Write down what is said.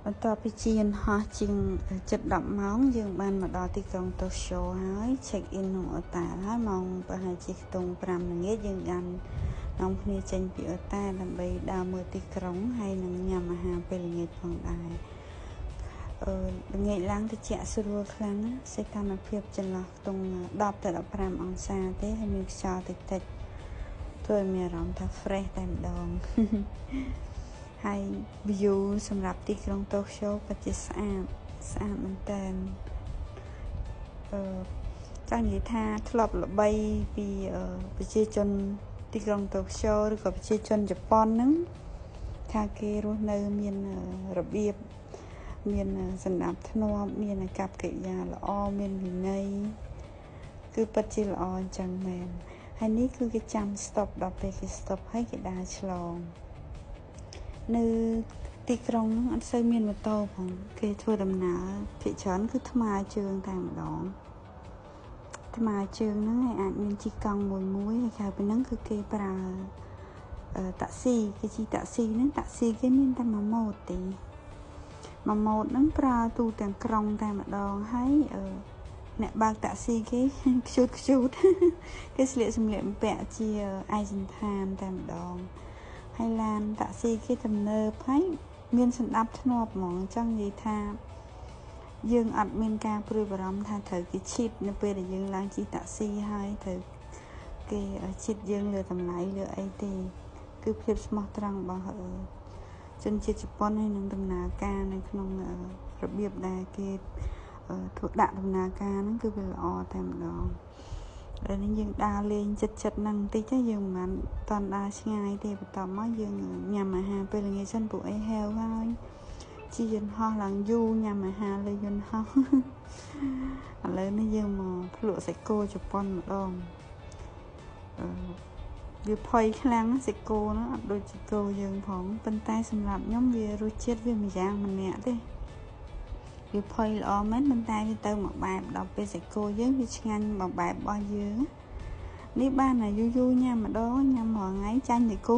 បន្ទាប់ពីជិះយន្តហោះជាងជិត10ម៉ោងយើងបានមកដល់ទីក្រុងតូក្យូហើយ check in ក្នុងអូតែលហើយម៉ោងប្រហែលជាខ្ទង់5ល្ងាចយើងបាននាំគ្នាចេញពីអូតែលដើម្បីដើរមើលទីក្រុងហើយនឹងញ៉ាំអាហារពេលល្ងាចផងដែរអឺល្ងាចឡើងត្រជាក់ស្រួលខ្លាំងណាសីតុណ្ហភាពចន្លោះខ្ទង់10ទៅ15អង្សាទេហើយមានខ្យល់តិចតិចធ្វើឲ្យមានអារម្មណ៍ថា fresh តែម្ដងហើយ view សម្រាប់ទីក្រុងតូក្យូពិតជាស្អាតស្អាតមែនតើអឺចង់និយាយថាធ្លាប់ល្បីពីប្រជាជនទីក្រុងតូក្យូឬក៏ប្រជាជនជប៉ុនហ្នឹងថាគេរស់នៅមានរបៀបមានសណ្ដាប់ធ្នាប់មានអាកប្បកិរិយាល្អមានវិន័យគឺពិតជាល្អអញ្ចឹងមែនហើយនេះគឺគេចាំ stop ដល់ពេលគេ stop ហើយគេដើរឆ្លងនៅទីក្រុងហ្នឹងអត់សូវមានម៉ូតូផងគេធ្វើដំណើរភាគច្រើនគឺថ្មើរជើងតែម្ដងថ្មើរជើងហ្នឹងឯអាចមានជិះកង់មួយមួយហើយក្រៅពីហ្នឹងគឺគេប្រើតាក់ស៊ីគេជិះតាក់ស៊ីហ្នឹងតាក់ស៊ីគេមានតែមួយម៉ូតទេមួយម៉ូតហ្នឹងប្រើទូទាំងក្រុងតែម្ដងហើយអ្នកបើកតាក់ស៊ីគេខ្ជូតខ្ជូតគេស្លៀកសម្លៀកបំពាក់ជាឯកសណ្ឋានតែម្ដងហើយឡានតាក់ស៊ីគេទំនើបហើយមានសណ្ដាប់ធ្នាប់ហ្មងចង់និយាយថាយើងអត់មានការព្រួយបារម្ភថាត្រូវគេcheat នៅពេលដែលយើងឡើងជិះតាក់ស៊ីហើយត្រូវគេ cheat យើងលើតម្លៃលើអីទេគឺភាពស្មោះត្រង់របស់ជនជាតិជប៉ុនហើយនឹងដំណើរការនៅក្នុងរបៀបដែលគេធ្វើដាក់ដំណើរការហ្នឹងគឺវាល្អតែម្ដងហើយនេះយើងដើរលេងចិត្តចិត្តហ្នឹងបន្តិចយើងមិនបានតន់ដើរឆ្ងាយទេបន្ទាប់មកយើងញ៉ាំអាហារពេលល្ងាចសិនពួកអីហេវហើយជិះយន្តហោះឡើងយូរញ៉ាំអាហារលើយន្តហោះឥឡូវនេះយើងមកភ្លក់សាច់គោជប៉ុនម្ដងអឺវាផុយខ្លាំងសាច់គោហ្នឹងអត់ដូចសាច់គោយើងផងប៉ុន្តែសម្រាប់ខ្ញុំវារសជាតិវាមួយយ៉ាងម្នាក់ទេវាផុយល្អមែនប៉ុន្តែវាទៅមួយបែបដល់ពេលសាច់គោយើងវាឆ្ងាញ់មួយបែបរបស់យើងនេះបានតែយូរយូរញ៉ាំម្ដងញ៉ាំរាល់ថ្ងៃចាញ់សាច់គោ